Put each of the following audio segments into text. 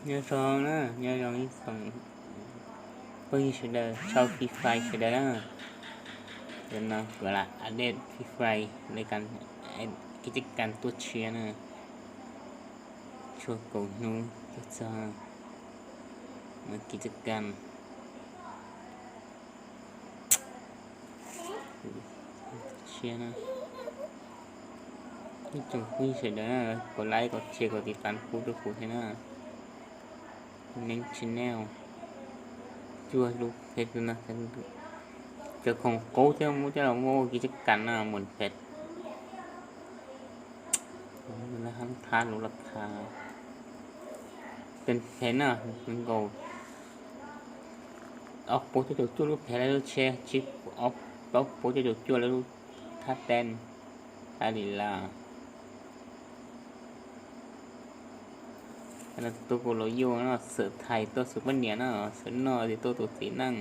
Nyob zoo na, nyob zoo ib tsoom phooj ywg sawv daws, tshau Free Fire sawv daws na. Tam no kuv lam update Free Fire, kev coj kas tuaj tshiab na. Tshuav kaum hnub tuaj txog, mas kev coj kas tshiab na. Ib tsoom phooj ywg sawv daws na, kom like, kom share, kom tiv tas pub rau kuv thiab na. Neeb channel, cuaj lub phem no, cov khoom qub thiab muab coj los muab ua kev coj kas na, mus phem. Lawv hab thab lub laj kha, phem na, nkaus ob puas cuaj caum cuaj lub phem lawv lub tsheb, tsis, ob puas cuaj caum cuaj lawv lub thab teeb, tas li lawm. Tuaj kuv los yuj no, xawm thais tuaj xwm poj niam no, xawm noj ces tuaj tus txiv neej.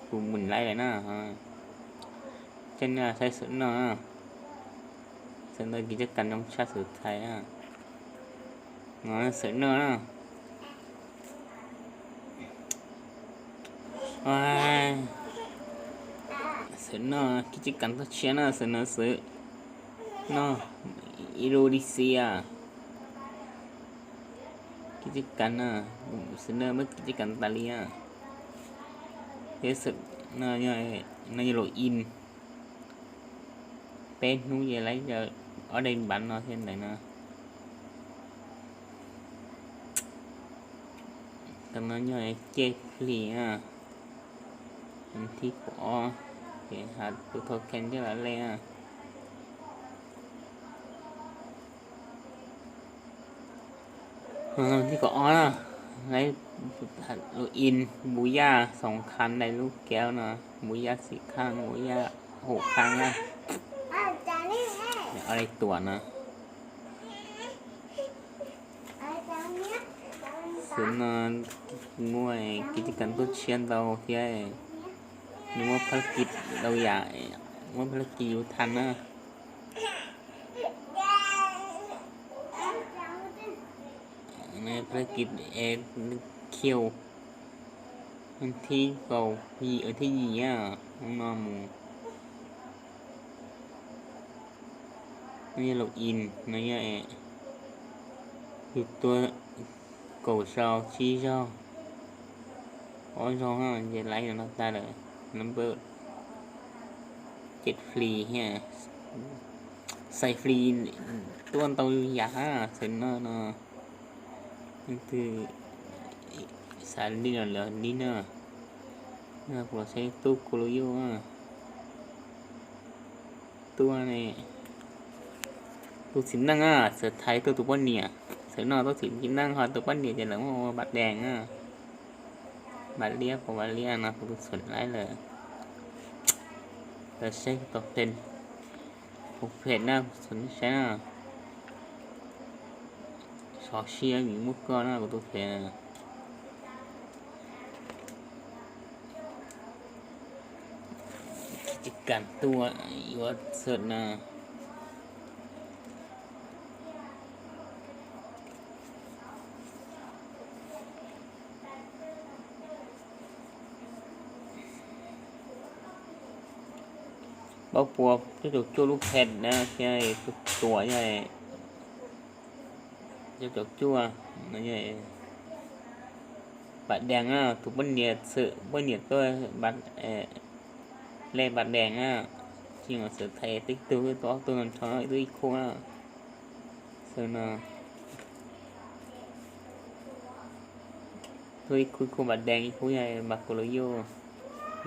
Kuv mus laib lawm na. Tseem saib xawm noj, xawm noj kev coj kas zoo tshaj xawm thais na. Xawm noj na. Xawm noj kev coj kas tuaj tshiab na, xawm noj xawm noj Indonesia. Kev coj kas na, xawm noj muab kev coj kas tas li na. Thiab xawm no, no yog login. Peb hnub ces laib ob daim npav no thiab ntawm no. Tam no yog caij flis na, thib kaum ob, ces has tus thau khees coj los lej na. Thib kaum ob na, laib login, npuv yaj xoom khav ntais lub kev no, npuv yaj xim khav, npuv yaj hum khav na. Ob daim tuam no. Xwm no muaj kev coj kas tuaj tshiab ntau thiab, nws muaj phab kis ntau yam, muaj phab kis yus tham na. Phab kis khiu, thib kaum yim, thib yim no mus. No yog login, no yog yus tua kaum zaug tsib zaug ob zaug ces laib no tag lawm. Number caij flis, xais flis tuaj ntau yam hab, xwm no no. Leej twg xav li los lawm li na. Kuv los saib tub kuv los yuj tuaj ne. Tus txiv neej xawm thaiv tuaj tus poj niam, xwm no tuaj txiv neej ho tus poj niam ces lawv muab ua npam dees na. Npam liab, kuv npam liab no kuv tus txhuam laib lawm. Lawv saib kuv tau phem, kuv phem na, kuv txhuam saib na. Sov siab vim muaj koj na kuv tus phem. Kev coj kas tuaj yuav txhawm na. Plaub puas cuaj caum cuaj lub phem na, thiab tus tuam yog cuaj caum cuaj no. Npam dees na, tus poj niam txhawm, poj niam tuaj lej npam dees na. Tsis xav thaiv tib tug, ib tug ob tug no nrho, ib tug ib khub na. Xwm no tuaj ib khub, ib khub npam dees, ib khub yog npam kuv los yuj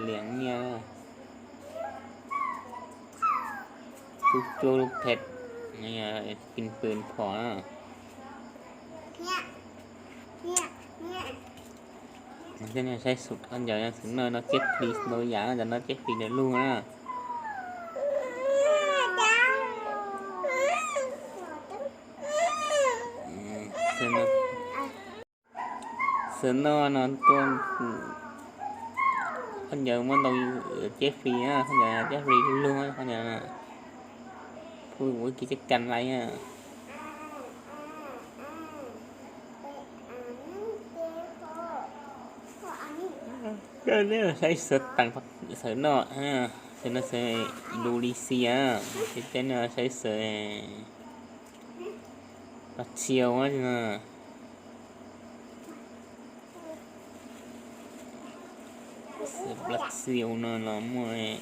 liam nyiaj. Cuaj caum cuaj lub phem, kis pws phom na. Thiab saib xum koj ncaws xum no, no caij flis ntau yam, no caij flis lawv lug na. Xwm no, no tuaj, koj ncaws muaj ntau caij flis na, koj ncaws caij flis lug, koj ncaws pub ua kev coj kas lais na. Saib xov teem, xov no, xov no xov Indonesia, teb no saib xov Brazil no. Xov Brazil no los muaj,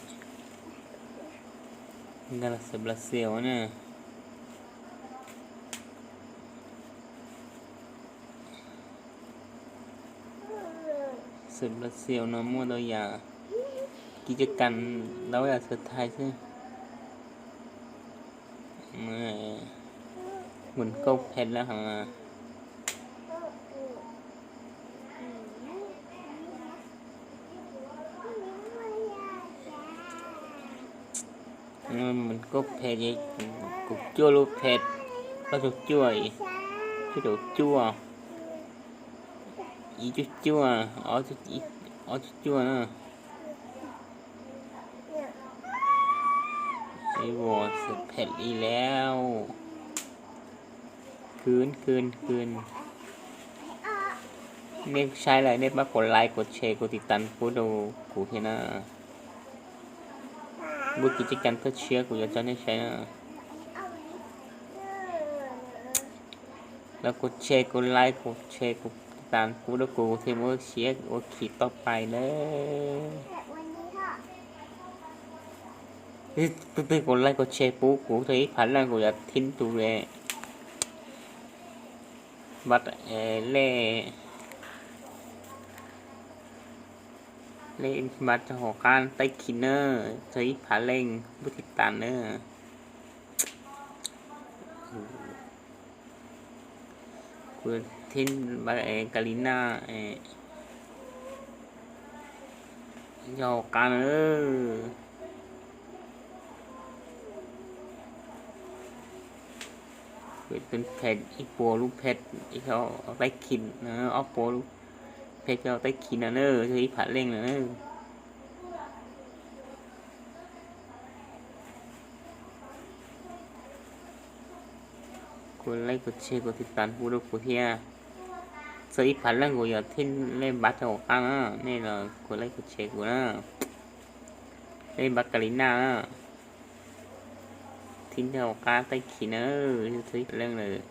nkag los xov Brazil na. Xov Brazil no muaj ntau yam, kis cov kas ntau yam xov Thaib xwb. Mus nkauj phem lawm hos. Mus nkauj phem ces kaum cuaj lub phem, plaub caug cuaj, cuaj caum cuaj, ib cuaj cuaj, ob cuaj cuaj na. Ib vuag xov phem li lawm. Khwv khwv khwv. Nej saib lawm nej pab kuv like, kuv share, kuv tiv tas pub rau kuv thiab na. Muaj kis cov kas thawj tshiab kuv yuav tso nej saib na. Los kuv share, kuv like, kuv share, kuv tiv tas pub rau kuv thiaj muaj siab ua khis toj pais na. Tus twg kuv like kuv share pub kuv txog ib phav leej kuv yuav thib tus npab, lej, lej npab rau hauv qab taib khis na, txog ib phav leej pub tiv tas na. Kuv thib npab Kalina yog hauv qab na. Phem ib puas lub phem, taib khis, ob puas lub phem coj taib khis no na, yog ib phav leej no na. Kuv like kuv share kuv tiv tas pub rau kuv thiab. Txog ib phav leej kuv yuav thib lej npab rau hauv qab na, nej los kuv like kuv share kuv na. Lej npab Kalina na, thib rau hauv qab taib khis na, txog ib phav leej lawm.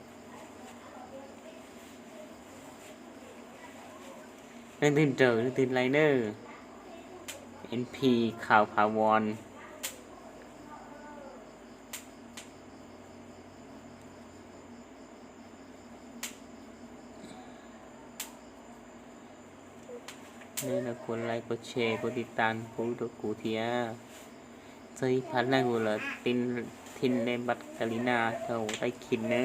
Leej twg nrawm leej twg like na. N P Khau Pha Von. Nej los kuv like kuv share kuv tiv tas pub rau kuv thiab. Txog ib phav leej kuv los thib lej npab Kalina rau taib khis na.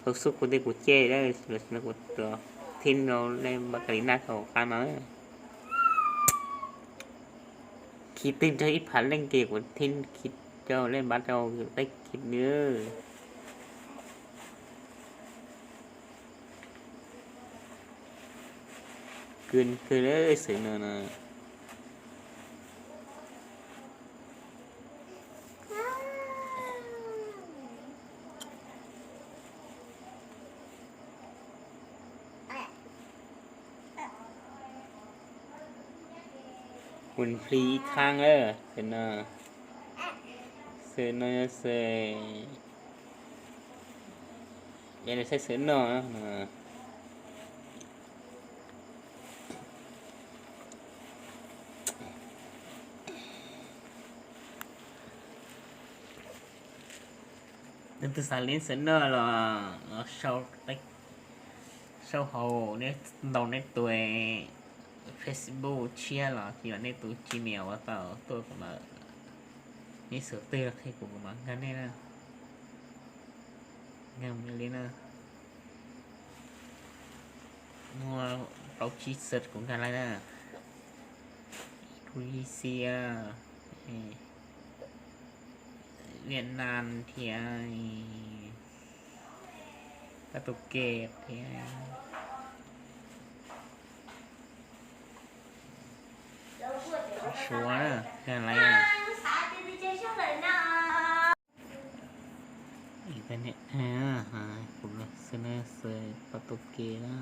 Thaum xub kuv tej kuv cem, kuv thib rau lej npab Kalina rau hauv qab no. Khis twg txog ib phav leej ces kuv thib khis rau lej npab rau taib khis na. Khwv khwv xwb no no. Kuv plis ib khab na, xwb no, xwb no, xwb, saib xwb no. Leej twg xav lib xwb no los sau hauv nej ntau nej tus Facebook tshiab los yog nej tus Gmail ua tau tuaj kuv mam, nej xav twg los qhia kuv kuv mam nkag nej na. Nkag li na. Muaj plaub tsib xwm kuv nkag lawm na. Indonesia, Vietnam thiab Portugal thiab Suav na, nkag lawm. Internet, kuv xwb na, xwb Portugal na.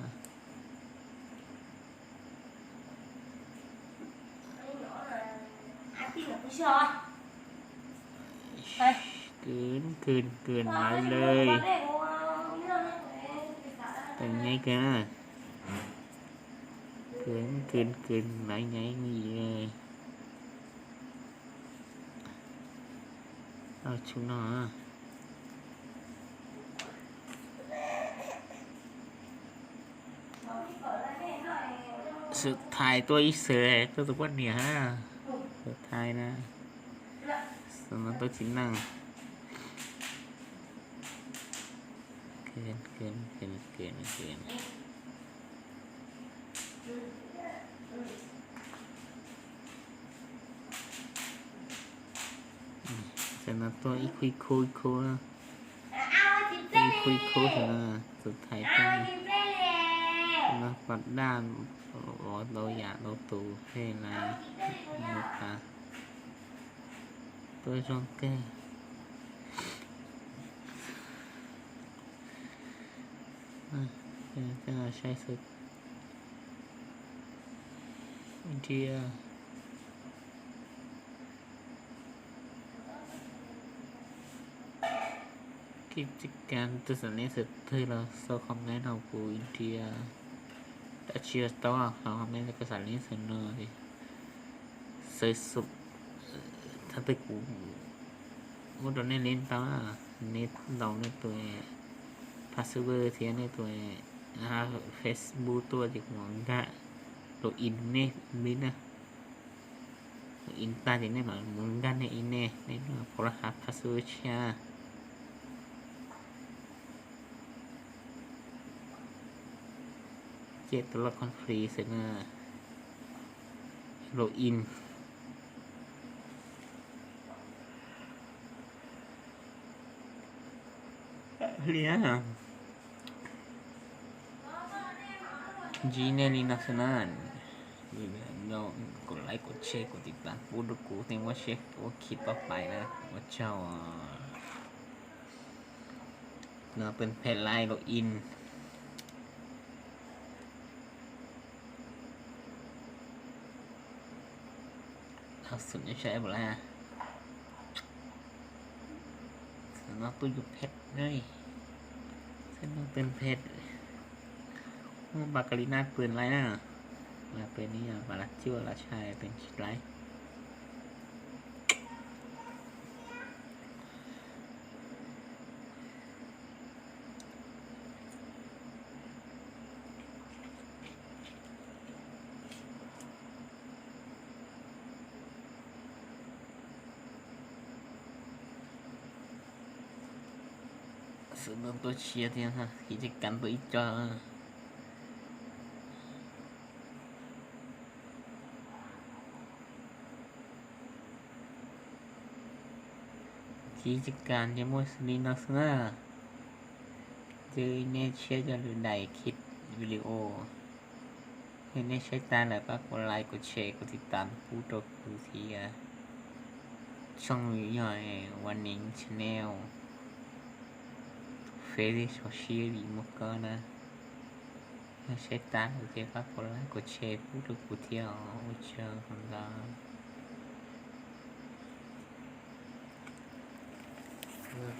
Kws kws kws naiv le. Tau nyaib kawg na. Kws kws kws naiv nyaib le. Au tsum no. Xwm thais tuaj ib xwm tuaj tus poj niam hab. Xwm thais na. Xwm no tuaj txiv neej. Xwm no tuaj ib khub ib khub ib khub, ib khub ib khub xwm no, xwm thais tuaj. Xwm no pas daj, ua tau yam tau tus pheej lais mus tas. Tuaj zoo kawg. Saib xwb. Ntiag. Kib tsis kas tus xav leb xwm twg los sau comment rau kuv ntiag. Tab tsis tau, comment rau koj xav leb xwm no. Xwm xum, thaum twg kuv muab rau nej leb tau, nej ntaus nej tus password thiab nej tus Facebook tuaj ces kuv mam nkag log in nej li na. Log in tag ces nej mam mus nkag nej ib nej, nej pom laj hav password tshiab. Ces tus loj confirm xwb na. Log in. Li na. Ntsib nej li no xwb na. Kaum like, kaum share, kaum tiv tas pub rau kuv thiab muab share ua khi tau pais na. Ua tsaug. No peb phem like log in. Thov xwm nej saib puas laib. Xwm no tuaj yus phem na. Xwm no peb phem. Muaj pas kas li na pw laib na. Mas peb ni yog pas las cuaj las tshais peb tsis laib. Xwm no tuaj tshiab thiab, kib tsis kas tuaj ib co. Kib tsis kas ces muaj li no xwb na. Ces nej tshiab coj lwm daim khi video. Yog nej saib tag lawm pab kuv like, kuv share, kuv tiv tas pub rau kuv thiab. Tshooj yog Ua Neeb Channel. Tus Face sau siab vim muaj koj na. Yog saib tag lawm ces pab kuv like, kuv share pub rau kuv thiab os. Ua tsaug ntau.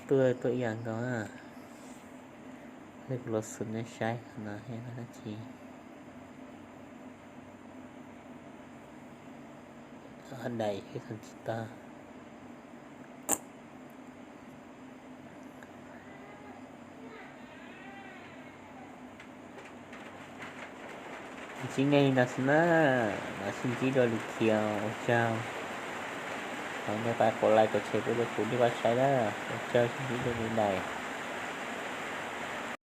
Tuaj tuaj ib yam nkaus na. Kuv los xwm nej saib no dab tsi. Daim tsis tau. Ntsib nej li no xwb na, mam sib ntsib dua lwm khiav, ua tsaug. Thov nej pab kuv like, kuv share pub rau kuv thiab pab saib na, ua tsaug, sib ntsib dua lwm daim.